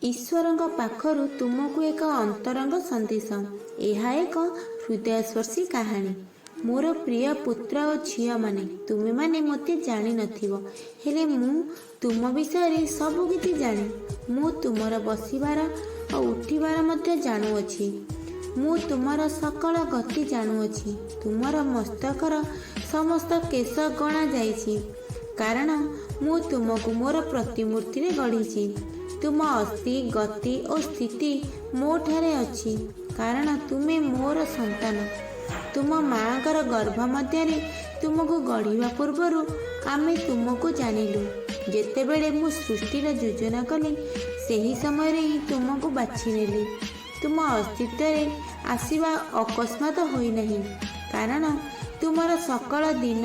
ଈଶ୍ୱରଙ୍କ ପାଖରୁ ତୁମକୁ ଏକ ଅନ୍ତରଙ୍ଗ ସନ୍ଦେଶ। ଏହା ଏକ ହୃଦୟସ୍ପର୍ଶୀ କାହାଣୀ। ମୋର ପ୍ରିୟ ପୁତ୍ର ଓ ଝିଅମାନେ, ତୁମେମାନେ ମୋତେ ଜାଣିନଥିବ, ହେଲେ ମୁଁ ତୁମ ବିଷୟରେ ସବୁ କିଛି ଜାଣେ। ମୁଁ ତୁମର ବସିବାର ଓ ଉଠିବାର ମଧ୍ୟ ଜାଣୁଅଛି। ମୁଁ ତୁମର ସକଳ ଗତି ଜାଣୁଅଛି। ତୁମର ମସ୍ତକର ସମସ୍ତ କେଶ ଗଣା ଯାଇଛି, କାରଣ ମୁଁ ତୁମକୁ ମୋର ପ୍ରତିମୂର୍ତ୍ତିରେ ଗଢ଼ିଛି। ତୁମ ଅସ୍ଥି, ଗତି ଓ ସ୍ଥିତି ମୋଠାରେ ଅଛି, କାରଣ ତୁମେ ମୋର ସନ୍ତାନ। ତୁମ ମାଆଙ୍କର ଗର୍ଭ ମଧ୍ୟରେ ତୁମକୁ ଗଢ଼ିବା ପୂର୍ବରୁ ଆମେ ତୁମକୁ ଜାଣିଲୁ। ଯେତେବେଳେ ମୁଁ ସୃଷ୍ଟିର ଯୋଜନା କଲି, ସେହି ସମୟରେ ହିଁ ତୁମକୁ ବାଛିନେଲି। ତୁମ ଅସ୍ତିତ୍ୱରେ ଆସିବା ଅକସ୍ମାତ ହୋଇନାହିଁ, କାରଣ ତୁମର ସକଳ ଦିନ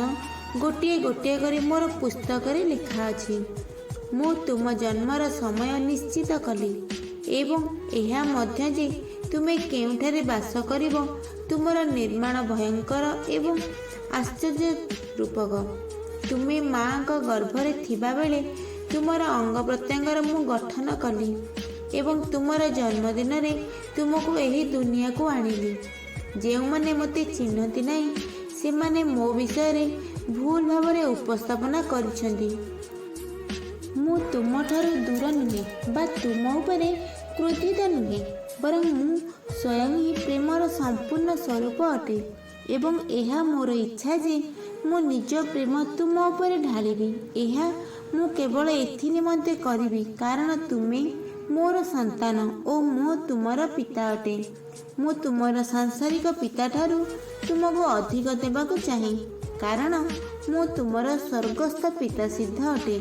ଗୋଟିଏ ଗୋଟିଏ କରି ମୋର ପୁସ୍ତକରେ ଲେଖାଅଛି। ମୁଁ ତୁମ ଜନ୍ମର ସମୟ ନିଶ୍ଚିତ କଲି ଏବଂ ଏହା ମଧ୍ୟ ଯେ ତୁମେ କେଉଁଠାରେ ବାସ କରିବ। ତୁମର ନିର୍ମାଣ ଭୟଙ୍କର ଏବଂ ଆଶ୍ଚର୍ଯ୍ୟ ରୂପକ। ତୁମେ ମାଆଙ୍କ ଗର୍ଭରେ ଥିବାବେଳେ ତୁମର ଅଙ୍ଗ ପ୍ରତ୍ୟଙ୍ଗର ମୁଁ ଗଠନ କଲି ଏବଂ ତୁମର ଜନ୍ମଦିନରେ ତୁମକୁ ଏହି ଦୁନିଆକୁ ଆଣିଲି। ଯେଉଁମାନେ ମୋତେ ଚିହ୍ନନ୍ତି ନାହିଁ, ସେମାନେ ମୋ ବିଷୟରେ ଭୁଲ ଭାବରେ ଉପସ୍ଥାପନା କରିଛନ୍ତି। ମୁଁ ତୁମଠାରୁ ଦୂର ନୁହେଁ ବା ତୁମ ଉପରେ କ୍ରୋଧିତ ନୁହେଁ, ବରଂ ମୁଁ ସ୍ୱୟଂ ହିଁ ପ୍ରେମର ସମ୍ପୂର୍ଣ୍ଣ ସ୍ୱରୂପ ଅଟେ ଏବଂ ଏହା ମୋର ଇଚ୍ଛା ଯେ ମୁଁ ନିଜ ପ୍ରେମ ତୁମ ଉପରେ ଢାଳିବି। ଏହା ମୁଁ କେବଳ ଏଥି ନିମନ୍ତେ କରିବି, କାରଣ ତୁମେ ମୋର ସନ୍ତାନ ଓ ମୁଁ ତୁମର ପିତା ଅଟେ। ମୁଁ ତୁମର ସାଂସାରିକ ପିତାଠାରୁ ତୁମକୁ ଅଧିକ ଦେବାକୁ ଚାହେଁ, କାରଣ ମୁଁ ତୁମର ସ୍ୱର୍ଗସ୍ଥ ପିତା ସିଦ୍ଧ ଅଟେ।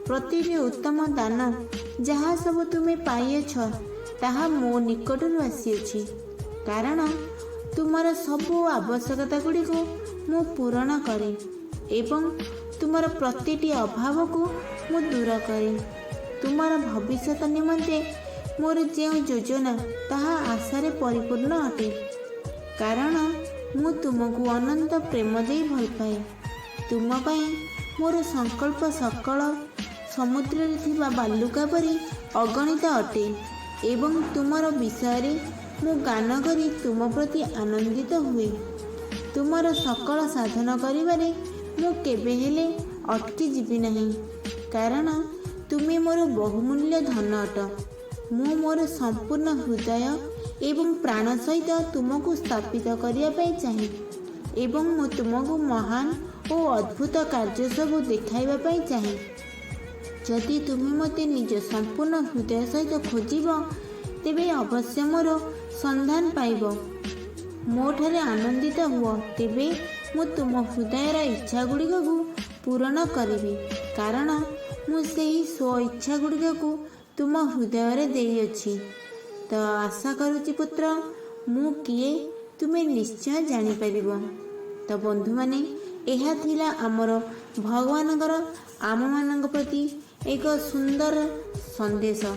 ପ୍ରତିଟି ଉତ୍ତମ ଦାନ ଯାହା ସବୁ ତୁମେ ପାଇଅଛ, ତାହା ମୋ ନିକଟରୁ ଆସିଅଛି, କାରଣ ତୁମର ସବୁ ଆବଶ୍ୟକତା ଗୁଡ଼ିକୁ ମୁଁ ପୂରଣ କରେ ଏବଂ ତୁମର ପ୍ରତିଟି ଅଭାବକୁ ମୁଁ ଦୂର କରେ। ତୁମର ଭବିଷ୍ୟତ ନିମନ୍ତେ ମୋର ଯେଉଁ ଯୋଜନା, ତାହା ଆଶାରେ ପରିପୂର୍ଣ୍ଣ ଅଟେ, କାରଣ ମୁଁ ତୁମକୁ ଅନନ୍ତ ପ୍ରେମ ଦେଇ ଭଲ ପାଏ। ତୁମ ପାଇଁ ମୋର ସଂକଳ୍ପ ସକଳ ସମୁଦ୍ରରେ ଥିବା ବାଲୁକା ପରି ଅଗଣିତ ଅଟେ ଏବଂ ତୁମର ବିଷୟରେ ମୁଁ ଗାନ କରି ତୁମ ପ୍ରତି ଆନନ୍ଦିତ ହୁଏ। ତୁମର ସକଳ ସାଧନ କରିବାରେ ମୁଁ କେବେ ହେଲେ ଅଟକି ଯିବି ନାହିଁ, କାରଣ ତୁମେ ମୋର ବହୁମୂଲ୍ୟ ଧନ ଅଟ। ମୁଁ ମୋର ସମ୍ପୂର୍ଣ୍ଣ ହୃଦୟ ଏବଂ ପ୍ରାଣ ସହିତ ତୁମକୁ ସ୍ଥାପିତ କରିବା ପାଇଁ ଚାହେଁ ଏବଂ ମୁଁ ତୁମକୁ ମହାନ ଓ ଅଦ୍ଭୁତ କାର୍ଯ୍ୟ ସବୁ ଦେଖାଇବା ପାଇଁ ଚାହେଁ। ଯଦି ତୁମେ ମୋତେ ନିଜ ସମ୍ପୂର୍ଣ୍ଣ ହୃଦୟ ସହିତ ଖୋଜିବ, ତେବେ ଅବଶ୍ୟ ମୋର ସନ୍ଧାନ ପାଇବ। ମୋଠାରେ ଆନନ୍ଦିତ ହୁଅ, ତେବେ ମୁଁ ତୁମ ହୃଦୟର ଇଚ୍ଛା ଗୁଡ଼ିକକୁ ପୂରଣ କରିବି, କାରଣ ମୁଁ ସେହି ସ୍ୱ ଇଚ୍ଛା ଗୁଡ଼ିକକୁ ତୁମ ହୃଦୟରେ ଦେଇଅଛି। ତ ଆଶା କରୁଛି ପୁତ୍ର, ମୁଁ କିଏ ତୁମେ ନିଶ୍ଚୟ ଜାଣିପାରିବ। ତ ବନ୍ଧୁମାନେ, ଏହା ଥିଲା ଆମର ଭଗବାନଙ୍କର ଆମମାନଙ୍କ ପ୍ରତି ଏକ ସୁନ୍ଦର ସନ୍ଦେଶ।